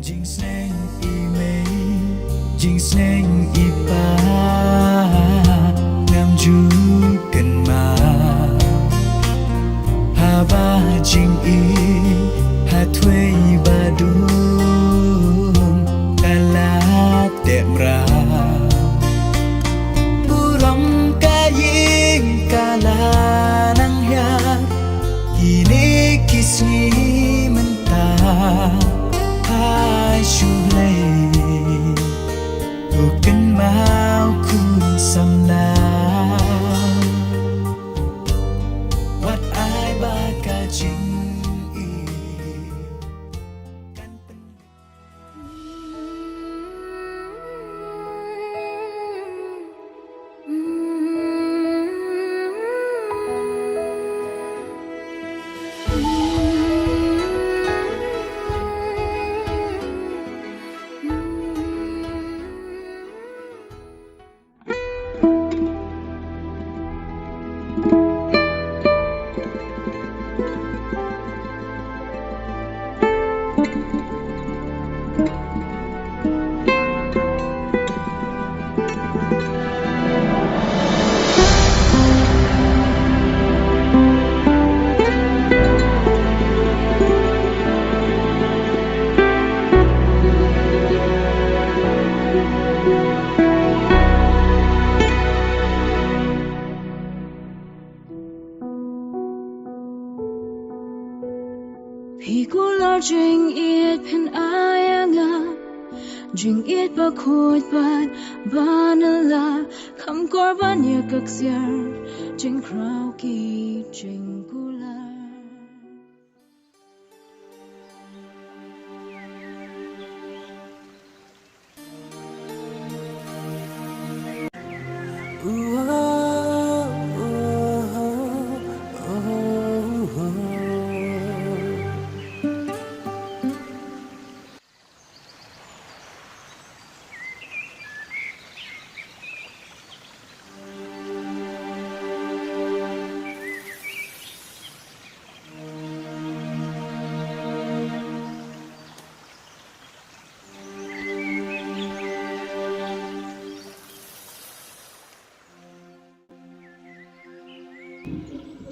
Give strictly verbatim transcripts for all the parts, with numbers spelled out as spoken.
Jingsneng i mei, jingsneng i pa, ngam ju kynmaw. Haba jingim ha thwei ba dum ka la teh mraw. Burom ka ïing ka la nang hiar. Kine ki sngi mynta ai shu Blei. To kynmaw khun samla. Wat ai ba ka jingim kan pyn Phi kular jingïeit phin ai ïa nga, jingïeit ba khuid bad ba nylla, kham kor ban ïa ka ksiar, jingkhraw ki jingkular.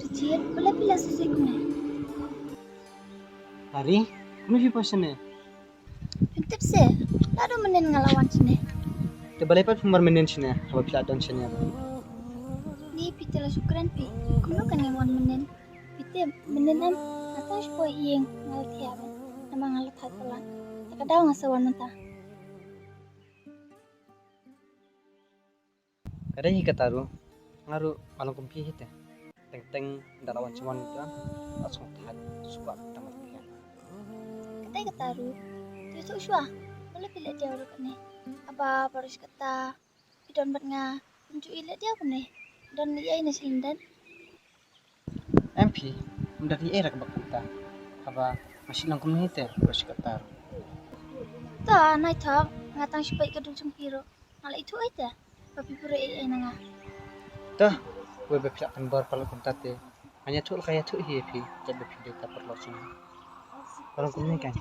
Richard, balei phi la sngewsih kumne? Ari, kumno phi poi shane? Phim tip se, la dei mynnin nga la wan shane. Te balei pat phim wan mynnin shane, haba phi la don shane? Ni phi te la shu kren phi, kumno kan ngin wan mynnin? Phi tip, mynnin em, nga tang shu poi ïing, nga la thiah bad, namar nga la thait palat. Te ka daw nga sa wan mynta. Ka dei hi kata ruh, nga ruh nga long kum phi hi te. Teng teng da la wan sha wan ka, la sngewthait shuwa kata ma phi. Ka dei kata ruh, te shuwa shuwa, balei phi leh diaw ruh kane? Haba baroh shi katta phi don bad nga, phim ju ïaleh diaw kumne. Don lei ei na sha lyndet. Em phi, ym don ei ei ruh kaba kumta. Haba nga shu long kumne te, baroh shi katta. To, nai thok, nga tang shu peit ka dur jong phi ruh. Nga la ithuh ei te, ba phi pura ei ei na nga. To, wei ba phi lah pynbor palat kumta te. Ngan ïathuh la ka ïathuh hi ïa phi, te ba phi dei ta paralok jong nga. Ka long kumne kan.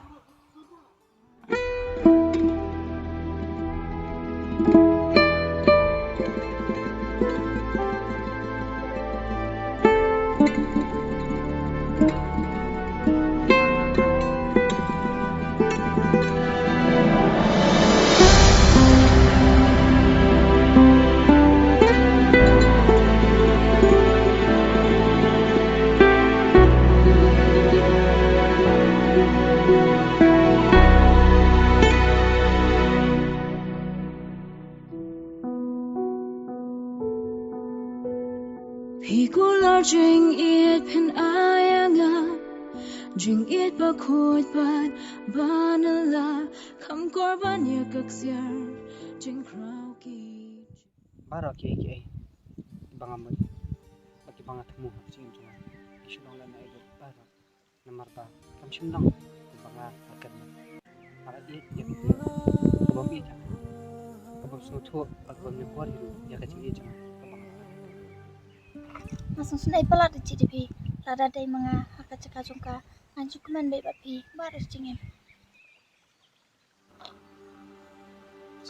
Phi kular jingïeit phin ai ïa nga, jingïeit ba khuid bad ba nylla, kham kor ban ïa ka ksiar, jingkhraw ki. Baroh kiei kiei kiba nga mut bad kiba nga thmu ha ka jingim jong nga, ki shu long lem na ei ei baroh. Namar ba kam shym long kumba nga la kyrmen. Nga la ïeit ïa ka ïing kabym ïeit ha nga, kabym sngewthuh bad kabym ñiewkor hi ruh ïa ka jingïeit jong nga kaba nga la kyrmen. Nga sngewsynei palat da jingïeit phi, lada dei ma nga ha ka jaka jong ka, ngan shu kmen beit bad phi baroh shi jingim.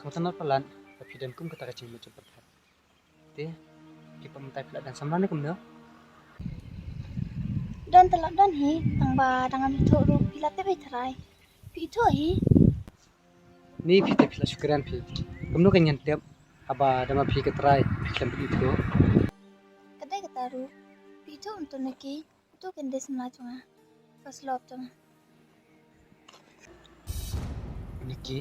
Sngewtynnat palat ba phi don kum kata ka jingmut jingpyrkhat. Te, phi pat mynta phi la don samla ne kumno? Don te la don hi, tang ba dang ngam ithuh ruh phi la tip hi tharai. Phi ithuh hi. Ni phi te phi la shu kren phi. Kumno kan ngan tip haba da ma phi ka trai phi khlem phi ithuh. Ka dei kata ruh. Phi ithuh mynta Niki. Utu kan dei samla jong nga. First love jong nga. Niki.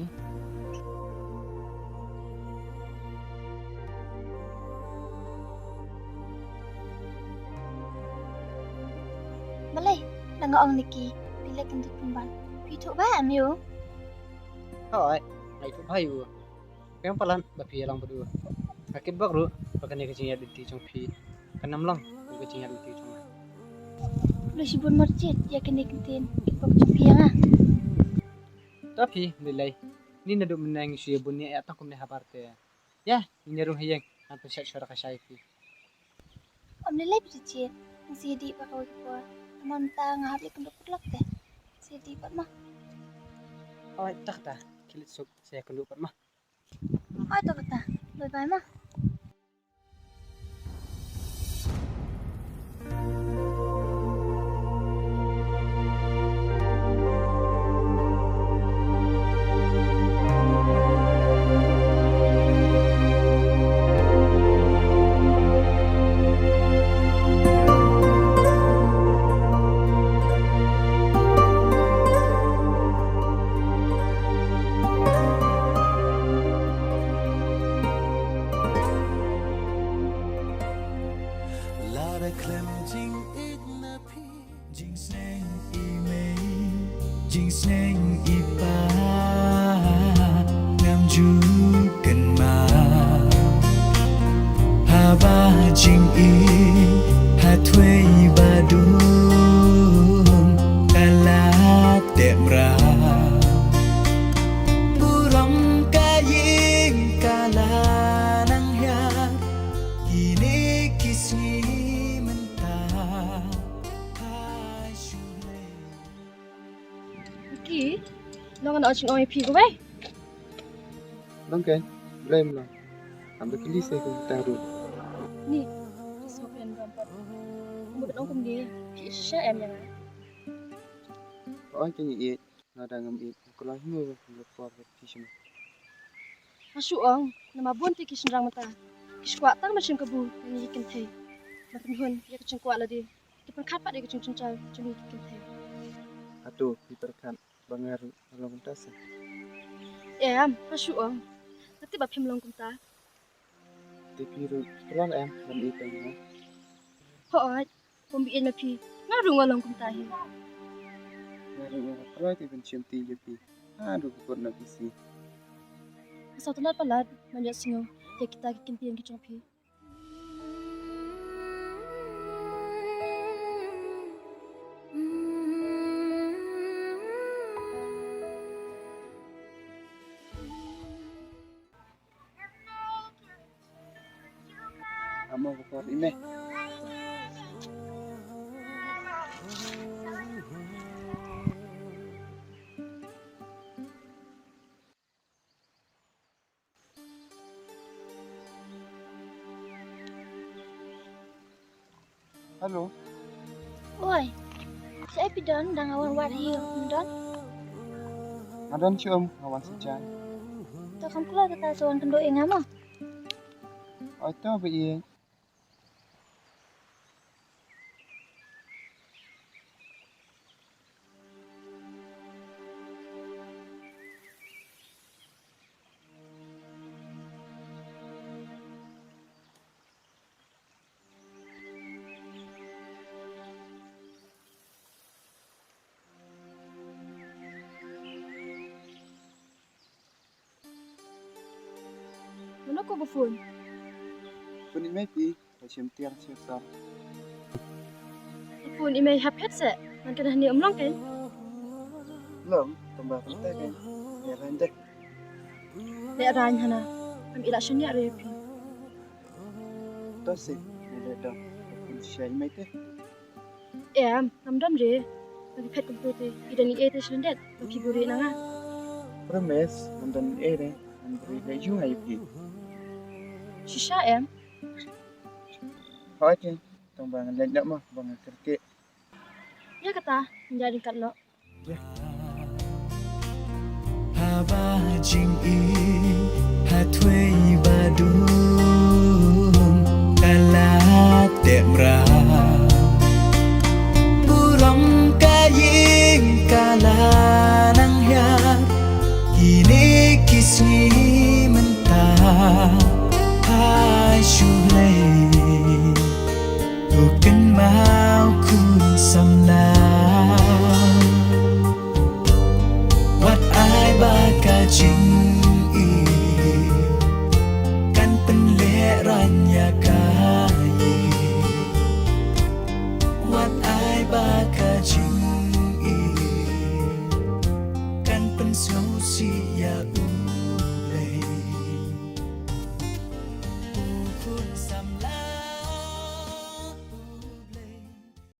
Balei, da nga ong Niki, phi leh kyndit pynban. Phi ithuh bha em ïa u? Hooid, nga ithuh bha ïa u. Phi ong palat ba phi ïalang bad u. Nga kitbok ruh ba kane ka jingïaid lynti jong phi kan ym long kum ka jingïaid lynti jong nga. Khublei shibun Myrjit ïa kine ki ktien kitbok jong phi ïa nga. To phi, ym lei lei. Ni naduh mynne ngi shu ïa bun ïa tang kumne habar te. Ïa, ngin ïa rung ha ïing, ngan pynshet shuwa da ka sha ïa phi. Ym lei lei Myrjit, ngi sa ïa dih bad kawei ka por. Namar mynta nga hap leit kynduh paralok te. Sa ïa dih pat ma. Hooid, ta kata, khie leit suk, sa ïa kynduh pat ma. Hooid, ta kata. Bye bye ma. Lada khlem jingïeit na phi, jingsneng i mei, jingsneng i pa, ngam ju kynmaw. Haba jingïeit ha thwei ba dum ka la teh mraw. Burom ka ïing ka la nang hiar, kine ki sngi mynta ha shuh. Niki, long ngan ot jingong ïa phi kawei. Long kein, balei ym long? Ngam da kylli sa ïa kata ruh. Ni, phi sngewkren bha pat. Kumba phi ong kumne, phi ïeit shisha em ïa nga? Hooid kein ngi ïeit, lada ngam ïeit, nga kloi hynriew la por bad phi sha ma. Nga shu ong, namar bun te ki shynrang mynta ki shu kwah tang ban shim kabu na ngi ki kynthei. Ban pynhun ïa ka jingkwah lade, ki pynkhat pat ïa ka jingjynjar jong ngi ki kynthei. Hato phi pyrkhat ba nga ruh nga long kumta seh? Em, nga shu ong, nga tip ba phim long kumta. Te phi ruh phi kloi em ban ïeit ïa nga? Hooid, kumba ïeit na phi, nga ruh nga long kumta hi. Nga ruh nga kloi te ban shim ti ïa phi haduh ka kut na ka sngi. Nga sngewtynnat palat ban ïohsngew ïa kita ki kyntien ki jong phi. Amo ko por ine. Hello. Oi. Shaei phi don, dang wan wad hi, phi don? Nga don sha um, nga wan sa jan. To kham kloi kata, sa wan kynduh ïa nga mo. Oi to ba ïeit. Mano ko ba phone? Phone i mei phi, ka shim tiar shim sar. Phone i mei hap het seh, man ka hangne um long kein. Long, tang ba kan te kein. Leh rang de. Leh rang hana. Am ila shania re phi. To sih, ni leh dong. Phone shai mei te. Em, ngam don re. Ba phi phet kumto te, i don ei te shnong det ba phi buhrieh na nga. Promise, ngam don ei re. Ri leh ïu nga ïa phi. Shisha em? Hooid te. Tang ba ngan leit noh mo, ba ngan kyrkieh. Ïa kata, ynda dang kat noh. Haba jingim ha thwei ba dum ka la tep mraw. Burom ka ïing ka la nang hiar. Kine ki sngi mynta ha shu lei. To kynmaw khun samla. Wat ai ba ka jingim kan pynlehrain ïa ka ïing. Wat ai ba ka jingim kan pynsngewsih ïa u.